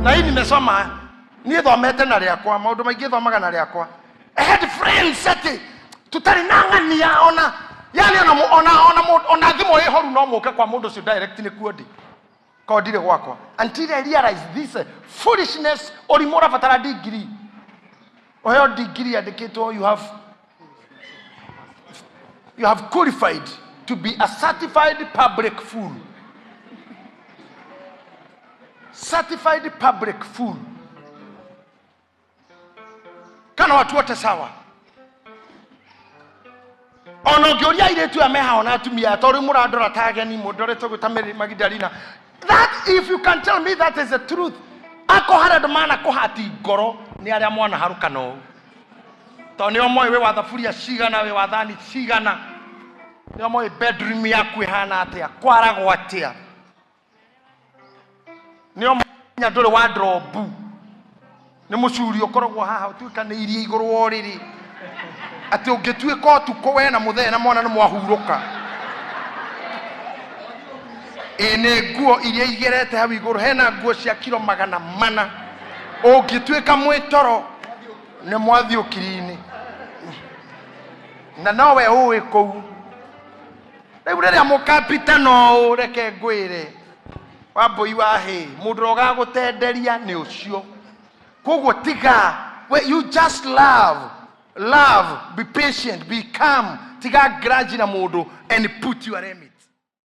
Na hii nimesoma, niĩ thomete na rĩakwa, maũndũ maingĩ thomaga na rĩakwa. I had friends atĩ tũtarĩ na ng'ania ona yani ona mu- ona ona mũndũ- ona thimũ ĩ horu no mũke kwa mũndũ ũcio direct nĩkuo ndĩ korwo ndirĩ gwakwa until I realize this foolishness. Ũrimũ ũrabatara degree, ũheo degree yandĩkĩtwo you have qualified to be a certified public fool, certified public fool. Kana watu wote sawa? Ona ũngĩũria airĩtu aya mehaho na atumia aya, tondũ rĩu mũrandora ta ageni, mũndorete ũguo ta Mary Magdalena, that if you can tell me that is the truth, ako harĩa andũ manakũhati ngoro nĩ arĩa mwana harũkana ũũ, tondũ nĩo moĩ wĩ wa thaburia cigana, wĩ wa thani cigana, nĩo moĩ bedroom yaku ĩhana atĩa, kwaragwo atĩa, nĩo moĩ ndũrĩ wardrobe, nĩ mũcuri ũkoragwo haha ũtuĩkanĩirie igũrũ wa ũrĩrĩ, atĩ ũngĩtuĩka ũtukũ we na mũthee na mwana nĩ mwahurũka. Ĩ nĩ nguo iria igerete hau igũrũ, hena nguo cia kiro 400, ũngĩtuĩka mwĩtoro nĩ mwathiĩ ũkiri-inĩ na nowe ũĩ kũu. Rĩu rĩrĩa mũkapita no ũũ, reke ngwĩre, wambũi wa hĩ, mũndũ ũrĩa ũgagũtenderia nĩ ũcio. Koguo tiga we, you just love, love, be patient, be calm, tiga grudge na mũndũ and put your limit.